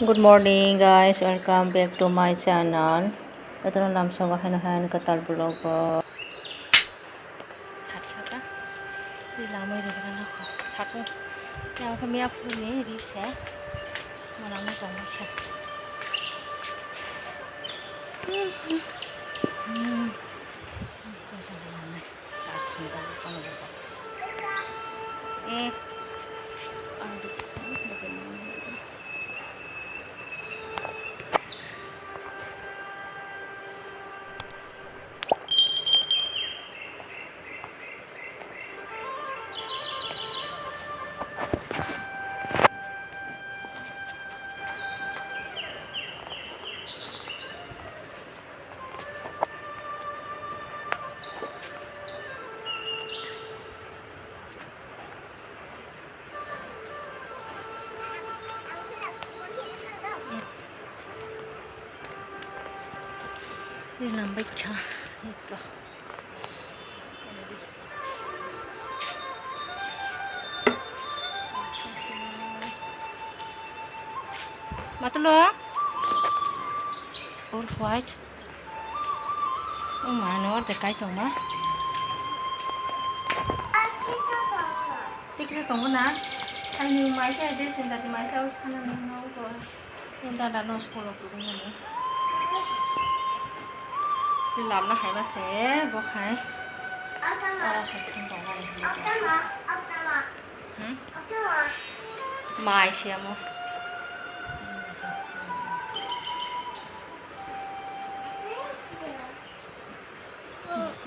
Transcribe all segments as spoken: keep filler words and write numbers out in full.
Good morning guys, welcome back to my channel. Jotono lamsogo haino haino kwtal vlog o. Hatsaka. Ri lamai ri gra nokho. Satung. Yang khe miya phuruni ri se. Manang no tong khe. Hmm. Hmm. Ri lambai kha, ito. Matulung? All white. O ma, no, order kai tongma. Tikisa tongo na? Aini mai se, de, senda di mai se, o khana ni no, o. Ni dada no school o puri mani. Ni lamna hai ma se bo khai. O hai thang tong mani. Hmm? Mai se amo.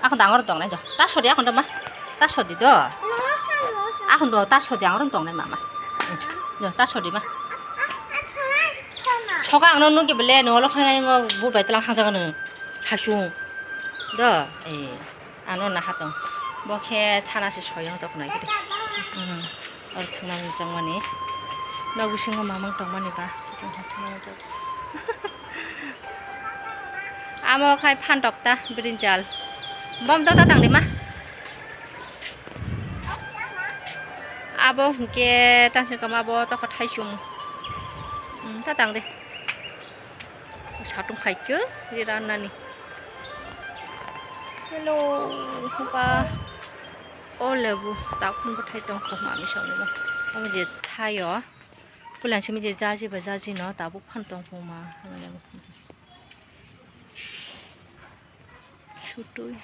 Akon dangor tongnai do. Ta sodi akon do ma. Ta sodi do. Akon do ta sodi angor tongnai mama. Do ta sodi ma. Soka ang no nugi bele no lo khai ngo bu bai tlang hang jaga no. Hasung. Do. Eh. Ano na hatong. Bo khe thana se soyang tok nai kete. Hmm. Or thangna muchang mani. Nok bisingo mamang tong mani ba. Amo khai phan tok ta brinjal. Bom tok ta tang di ma. Abo hwnkhe tang se kama bo tok thai sum. Hmm, ta tang di. Satung phaikhe ri rannani. Hello, ba. O lebu, takhun bwthai tongkho ma misa ni bo. Omo je thaio. Puila simi je jaji ba jaji no, tabuk phan tongkho ma. Sutui.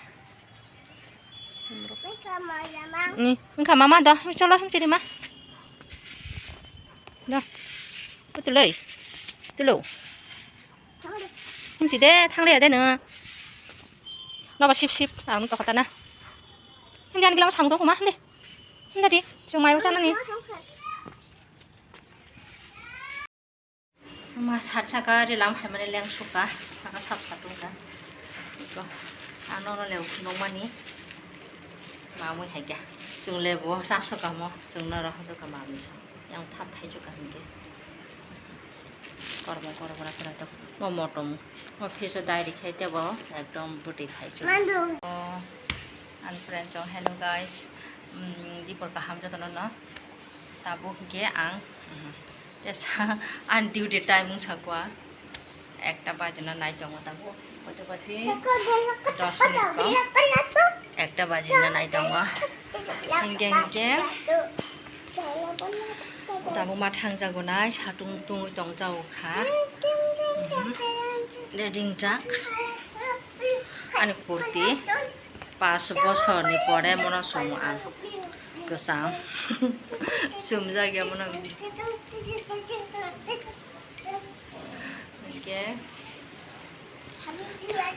Ni, wngkha mama do, cholo, himchiri ma. Do. Putuloi. Tulo. Himchi de, thangle de no. Nobo sip sip, ang to kata na. Himdi ani gila samung tong ma, himdi. Himdi di, chwng mairung chanani. Ma sat saka ri lam hai mani leng suka, saka sap sap wngkha. Iko, ano no lew nungmani. Mamui hai khe. Chwng lebu sa suka mo, chwng no roh suka mamui sa. Yang thap thai suka hingke. Kormo kormo na kira tok. Mo motom. Mo phiso dai ri khai tebo ekdom bwtwi khai suka. Mandu. Oh, and friends, oh, hello guys. Mm, dipor kaham jotono no. Tabuk hingke ang, mhm. Tesa, ang duty time wng sakwa. Ekta bajina nai tongo tabuk. Koto baji? Dos minute kong. Ekta bajina nai tongo. Hingke, hingke. Tabuk ma thang jago nai, satung tungwi tong jago kha. Mhm. De ringjak. Ani kurti. Pas bosorni pore mono chwng ang kwcham. Chumjak ya mono. Hingke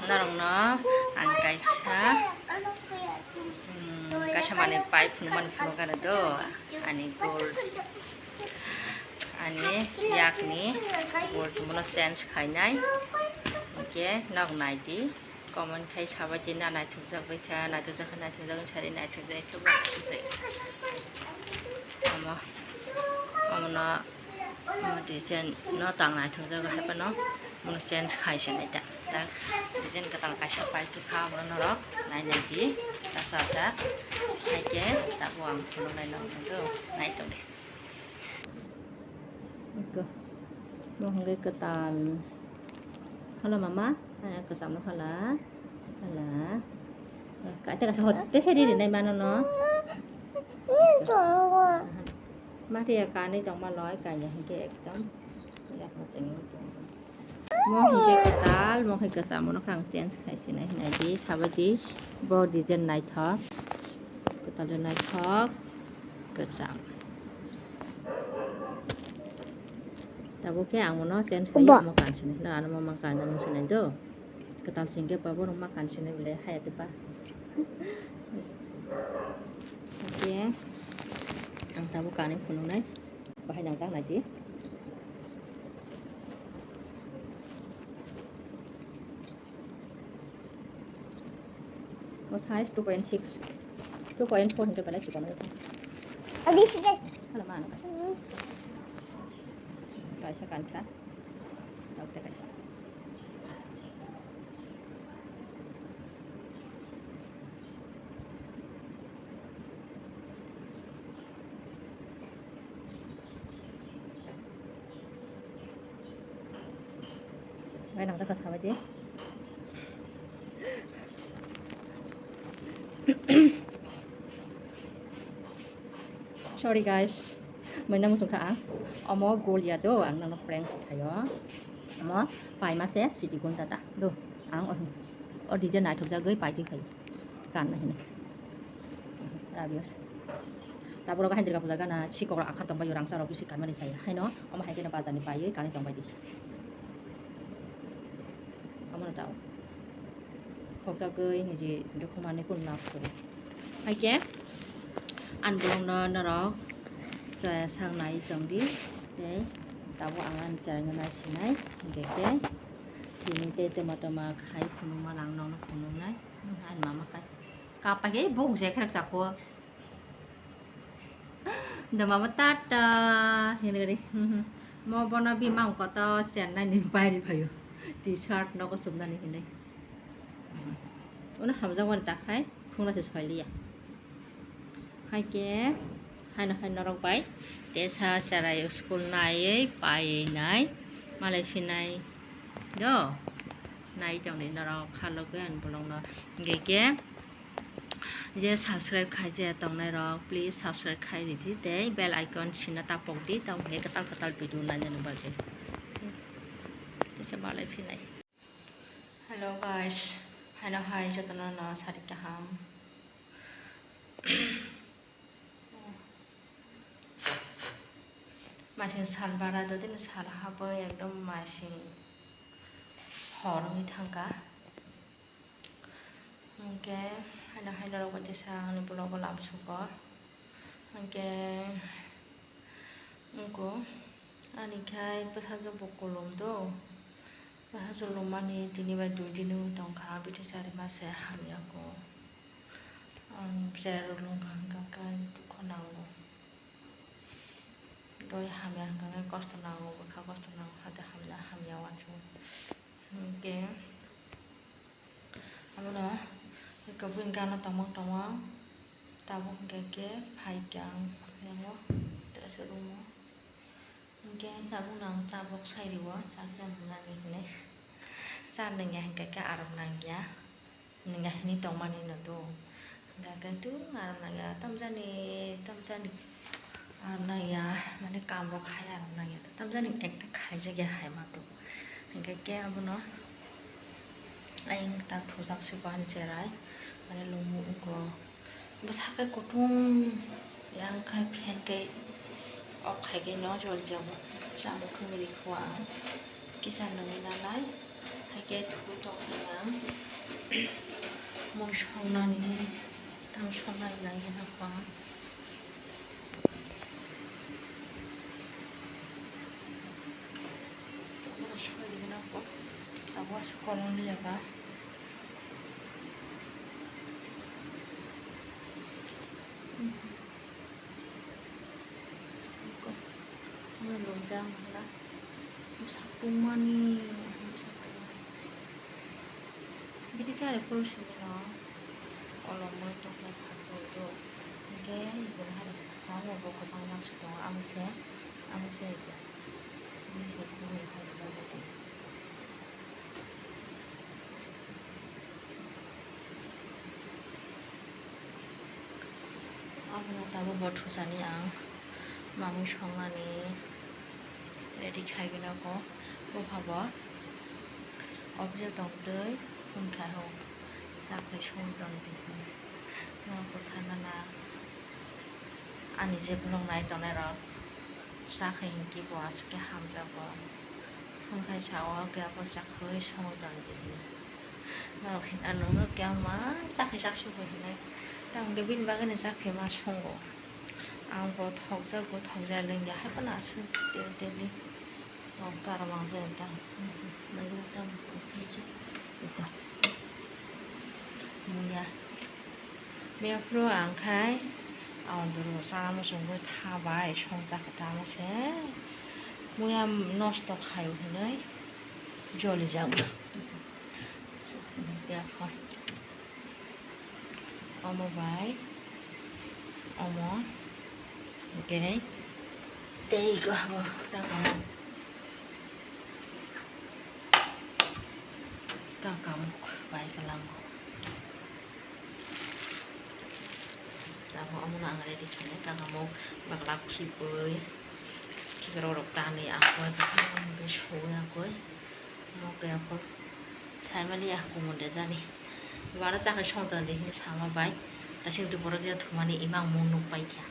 norokno ang kaisa, hmm, kaisa manwi pai phunukmani phunukgana do, ani gold, ani yakni gold mono change khainai. Hingke nok naidi. Comment khai sabai di na naithokjak bai kha, naithokjak kha, naithokjak wng sari naithokjak khe bo aswk tei. Omo, omono, omo design no tang naithokjago hai phano, mono change khai se nai ta. Ta design kwtal kaisa pai thwkha, omono norok nai nai di, ta sajak, hai khe tabuk ang phunuknai nang nai do, naithok di. Iko. Mo hwnkhe kwtal. Hala mama, hala kwcham hala. Hala. Kaisa kaisa hor tei sai ri rinai mano no. Mati ya kanwi tongma loi kanya hwnkhe ekdom. Mo hwnkhe kwtal, mo hwnkhe kwcham, mono khe ang change khai sinai hinai di, sabai di, bo design naithok, kwtal de naithok, kwcham. Tabuk khe ang mono change khai, omo kan sinai, no ano mo ma kan sinai do, kwtal singkhe ba borok ma kan sinai bole haya de ba. Hwnkhe ang tabuk kanwi phunuknai. Bahai nangjak nai di. Mo size two point six, two point four hinwi belai chikon. Hala ma ano kaisa. Kaisa kankha. Tabuk tei kaisa. Bai nang ta kha sabai di. Sorry guys, mui nang muchung kha ang. Omo golia do, ang nang prank si khayo. Omo pai ma se sidi gun ta ta do. Ang o, o design naithok jagwi pai twi khayo. Kan na hini. Rabios. Tabuk rok hai dirga puja gana sikok rok akhar tong bai rang sa rok bisi kan mani saya. Haino omo hai khe no bazar ni pai kan tong bai di. Omo no chao. Khokjagwi niji dokhumani kun nap kuru. Hai khe ang bolong no norok chaya sak nai tong di. Tei tabuk ang ani chaya no nai sinai. Hingke khe tini tei toma toma khai phunukma nang nokno phunuknai. Ani mama khai. Kapai khe bung je khrek chakho. Da mama tata hinwi ri. Mo bono bimang koto Chennai ni bairi phaio. T-shirt nogo chumnani hinwi. Uno hamjakmani takhai khungna se soiliya. Hai khe haino hai norok bai tesa cherai school naiwi paiwi nai malai phinai do. Nai tongni norok khalogwi ang bolongno hingke khe. Je subscribe khaijaya tongnai rok, please subscribe khai ridi tei bell icon sina tapok di, tamo hwnke kwtal kwtal video nainani bagwi. Teisa balai phinai. Hello guys, haino hai jotono no sari kaham. Masing sal bara do dini sal habwi ekdom masing hor wngwi thangkha. Hwnkhe haino hai norok bai teisa ani vlog o lamsugo. Hwnkhe wngkha ani khai bwsajwk bo kolom do. Bwsajwk lomani tini bai dui din wng tongkha, bwtwi chari mase hamya kho. Ang cherok lungkha hwnkha khe dukho nango. Doi hamya hwnkha khe kosto nango, bwkha kosto nango, hati hamya hamya uansukgo. Hwnkhe abono ekabun gana tongmang tongmang, tabuk hwnkhe khe phaikhe ang yango dress room o. Hwnkhe tabukno ang cha bok sai rwo, cha cha nwngnani hinwi. Cha nwngya hwnkhe khe aram nangya. Nwnga hinwi tongmani no do. Hwnkhe khe tu aram nangya, tamjani, tamjani aram nangya, mane kam rok hai aram nangya, tamjani ekta khaijakya hai ma do. Hwnkhe khe abono ayang tak thujak se bo ani cherai, mane lungmo wngkho. Bwsakhe kutung yang khai phan khe off khai khe no jol jago. Chamo thungwi rikho ang. Kisa nungwi nanai. Hai khe thuwi tongkhe ang. Mui songnani, tam songnani nai hino kho ang. Mui songwi rikhe no kho. Abo aswk kolom liya ba. Eko, ano lungjak wngkha na. Bwsa tungmani, bwsa tungmani. Bini chari phuru simi no kolom bai tongkha phataro do. Hwnkhe iboni hai rok tongo, bo kwbangma se tongo, amo se, amo se eko. Abono tabuk bo thusani ang mamui songmani ready khaigwi nogo. Bupha bo office o tongtwi phone khai o, chakhe songwi tongdi hinwi. Norok to sai mano ani je vlog nai tongnai rok. Chakhe hinkhe bo aswk khe hamjago. Phone khai sao, khe aphuru chakhe songwi tongdi hinwi. Norok hinwi ano khe ma chakhe chak sugo hinwi. Tamo khe bini bagwino chakhe ma songo. Ang bo thokjago, thokjak lengya hai phano aswk daily daily. Oh, karo mangjak ta. Mangjak ta. Muya. Mia phuru ang khai, ang doro chana muchungwi thabai songchakha tamo se. Muya nosto khaio hinwi jolijak. Omo bai omo, okay, tei ego abo ta kamu, ta kamu bai kalango. Tamo omono ang ready khainai, ta kamu baglap khibwi, khikrok rok tanwi ang bai suwi ang koi. Omo khe aphuru saimaliya kumun de jani. Bara chakhe songtoni hinwi sama bai. Tasing tu borok ya thumani imang mung nuk paikha.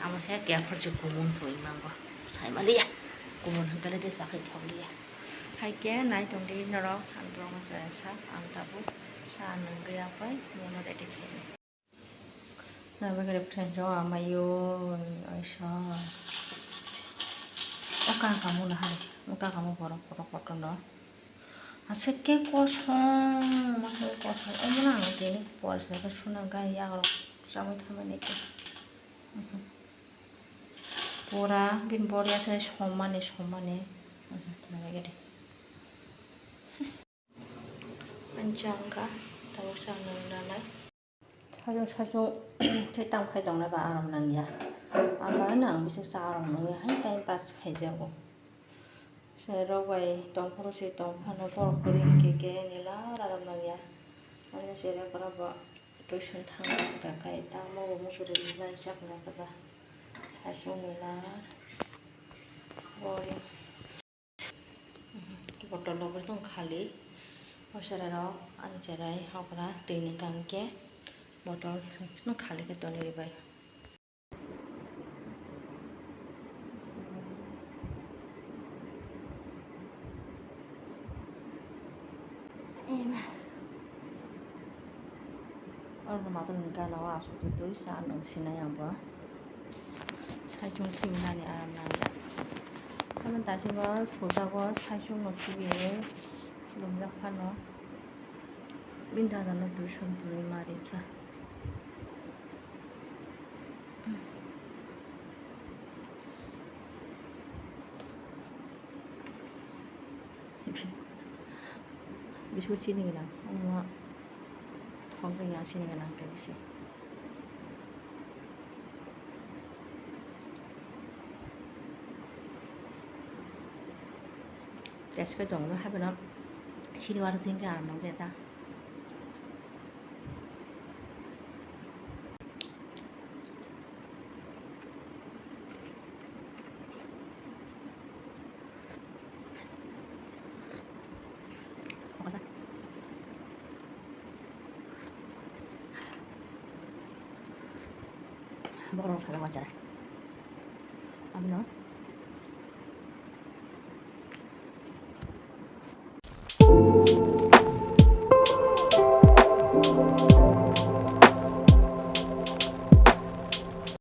Amo se khe aphuru se kumun pho imango. Saimaliya kumun hwnkhe le de chakhe thokliya. Hai khe nai tongdi norok, ang borokno chaya sak, ang tabuk sa nungwi ya pai, bono ready khainai. Naibaikhe friends rok, amaiyoi, aisa. O kaka muna hai, o kaka mo borok kotor kotor no. Aswk khe kosom, aswk khe kosom. Omono ang tini porsa khe suna gari yagrok chamui thaimani khe. Pura bini body aswk somani, somani. Naibaikhe de. Ani changka, tabuk chang nang nanai. Sajung sajung tei tamo khai tongna ba aram nangya. Abo no ang bisi cha aram nangya hai time pass khaijago. Sero bai tongphuru se tongphano borok kwrwi hinkhe khe nila aram nangya. Ani sero kwrwngbo tuition thangna hwnkha khai tamo bo muchuri bai chak hwnkha ba sajung nila boring. Bottle rok bo tong khali. O cherai rok ani cherai hokra twi ni kang khe bottle no khali khe tonwi bai. Oro matung ni gana o aswk twi twi cha nung sinai ang bo. Saichung khibi nani aram nangya. Tamoni dasingo sujago saichung no khibi lumjak phano. Bini dada no tuition twi ma rikha. Biskut chini gwnang, omo thok jani chini gwnang khe bisi. Test khe tongo haibeno sini wara twi khe aram nang jeta. Borok rok sajak wacha. Abono